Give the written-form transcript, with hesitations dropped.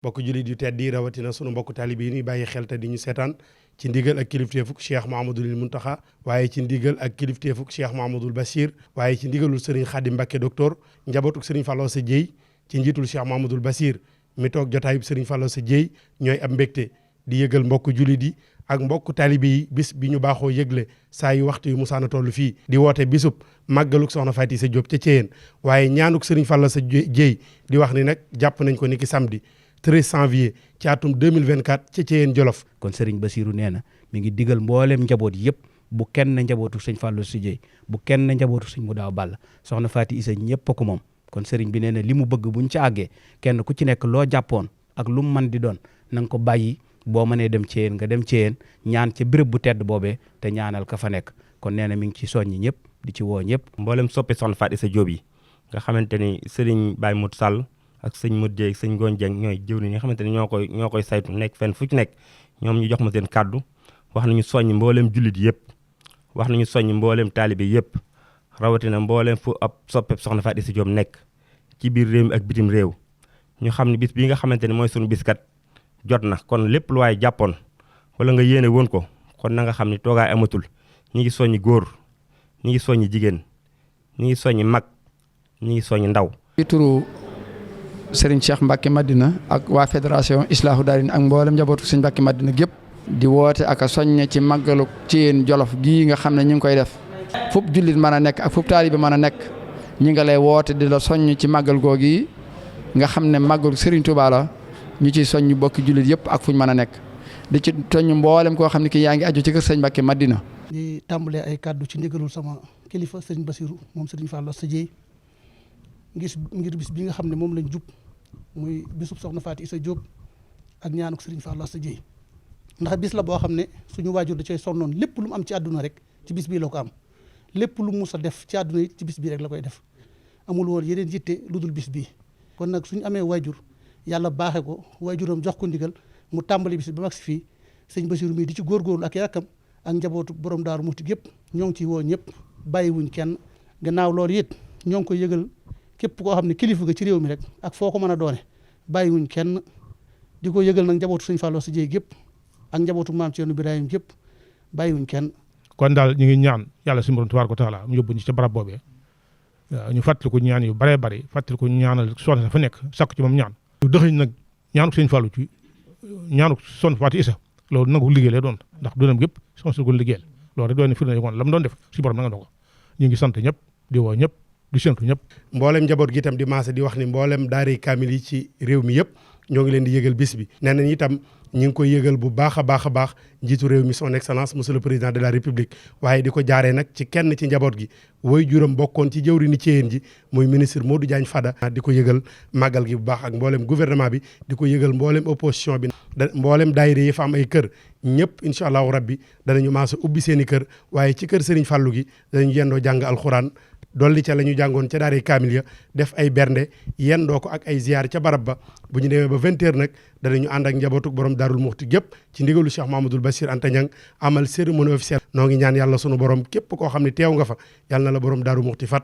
mbokk jullit yu tedd yi rawatina sunu mbokk taalibe yi ni bàyyi xel te di ñu seetaan ci ndigal ak kilifteefuk Cheikh Mouhamadoul Mountakha waaye ci ndigal ak kilifteefuk Cheikh Mouhamadoul Bachir waaye ci ndigalul Serigne Khadim Mbacké docteur njabootuk Serigne Fallou Sa Dieye ci njiitul Cheikh Mouhamadoul Bachir mi toog jotaayub Serigne Fallou Sa Dieye ñooy ab mbégte di yëgal mbokk jullit yi ak mbokk taalibe yi bis bi ñu baaxoo yëgle saa yu waxtu yu musaana toll fii di woote bisub màggaluk soxna Faty Issa Diop ca Thiéyène waaye ñaanuk Serigne Fallou Sa Dieye di wax ni nag jàpp nañ ko niki samedi 13 janvier ci atum 2024 ca Thiéyène Jolof. kon Serigne Bassirou nee na mi ngi digal mboolem njaboot yëpp bu kenn njabootu sëñ Fallou Sa Dieye bu kenn njabootu sëñ Moudaaw Balla soxna Faty Issa ñëpp ko moom kon Serigne bi nee na li mu bëgg buñ ci àggee kenn ku ci nekk loo jàppoon ak lu mu mën di doon na nga ko bàyyi boo mënee dem Thiéyène nga dem Thiéyène ñaan ca béréb bu tedd boobee te ñaanal ka fa nekk kon nee na mi ngi ci soññi ñëpp di ci woo ñëpp. mboolem soppe soxna Faty Issa Diop yi nga xamante ni Serigne Baye Mout Sall ak sëñ Modou Dieye ak sëñ Ngoñ Dieng ñooy jëw ni nga xamante ni ñoo koy saytu nekk fenn fu ci nekk ñoom ñu jox ma seen kàddu wax nañu soññ mbooleem jullit yëpp wax nañu soññ mbooleem taalibe yëpp rawatina mbooleem fu ab soppe soxna Faty Issa Diop nekk ci biir réew mi ak bitim réew ñu xam ne bis bii nga xamante ni mooy sunu biskat jot na kon lépp lu waaye jàppoon wala nga yéene woon ko kon na nga xam ne toogaay amatul ñi ngi soññi góor ñi ngi soññi jigéen ñi ngi soññi mag ñi ngi soññi ndaw. Serigne Cheikh Mbacké Madina ak waa fédération Islaahu Daarayni ak mboolem njabootu Serigne Mbacké Madina gépp di woote ak a soññe ci màggalu Thiéyène Jolof gii nga xam ne ñu ngi koy def fub jullit mën a nekk ak fub taalibe mën a nekk ñi nga lay woote di la soññ ci màggal googi nga xam ne màggalu Serigne Touba la ñu ciy soññ bokki jullit yëpp ak fuñ mën a nekk di ci soññ mboolem koo xam ne ki yaa ngi aju ci kër Serigne Mbacké Madina. di tàmbalee ay kàddu ci ndigalul sama kilifa Serigne Bassirou moom Serigne Fallou Sa Dieye ngir bis bi nga xam ne moom lañ jub muy bisub soxna Faty Issa Diop ak ñaanuk Serigne Fallou Sa Dieye ndax bis la boo xam ne suñu waajur da cay sonnoon lépp lu mu am ci àdduna rek ci bis bii la ko am lépp lu mu mus a def ci àdduna it ci bis bii rek la koy def amul woon yeneen yitte lu dul bis bii kon nag suñu amee waajur yàlla baaxee ko waajuram jox ko ndigal mu tàmbali bis bi ba mag si fii sëñ Bassirou mii di ci góorgóorlu ak rakkam ak njabootu borom Daaru Muxti yëpp ñoo ngi ciy woo ñëpp bàyyiwuñ kenn gannaaw loolu it ñoo ngi koy yëgal képp koo xam ne kilifa nga ci réew mi rek ak foo ko mën a doone bàyyiwuñ kenn di ko yëgal nag njabootu sëñ Fallou Sa Dieye gépp ak njabootu maam Thierno Birahim gépp bàyyiwuñ kenn. kon daal ñu ngi ñaan yàlla suñu borom tabaaraka wa taala mu yóbbu ñu ca barab boobee ñu fàttali ko ñaan yu baree bari fàttali ko ñaanal soxna fa nekk sakku ci moom ñaan. ñu dëxëñ nag ñaanu sëñ Fallou ci ñaanu soxna Faty Issa loolu nangu liggéey lay doon ndax doonam gépp soxna si ko liggéeyal loolu rek doon na firnde kon la mu doon def suñu borom nanga ko ñu ngi sant ñëpp di woo ñëpp di séntu ñëpp. mboolem njaboot gi itam di maase di wax ni mboolem daari kaamil yi ci réew mi yëpp ñoo ngi leen di yëgal bis bi nee nañ itam ñi ngi koy yëgal bu baax a baax a baax njiitu réew mi son excellence monsieur le président de la république waaye di ko jaaree nag ci kenn ci njaboot gi woy juram bokkoon ci jëwri ni Thiéyène ji muy ministre Modou Diagne Fada di ko yëgal màggal gi bu baax ak mboolem gouvernement bi di ko yëgal mboolem opposition bi mboolem daayira yi fa am ay kër ñëpp incha allahu rabbi danañu maase ubbi seen i kër waaye ci kër Serigne Fallou gi danañu yendoo jàng alxuraan dolli ca la ñu jàngoon ca daara kaamil ya def ay bernde yendoo ko ak ay ziar ca barab ba bu ñu demee ba 20h nag danañu ànd ak njabootuk borom Daarul Muxti gépp ci ndigalu Cheikh Mouhamadoul Bachir Anta Niang amal cérémonie officielle noo ngi ñaan yàlla sunu borom képp koo xam ne teew nga fa yàlla na la borom Daaru Muxti fat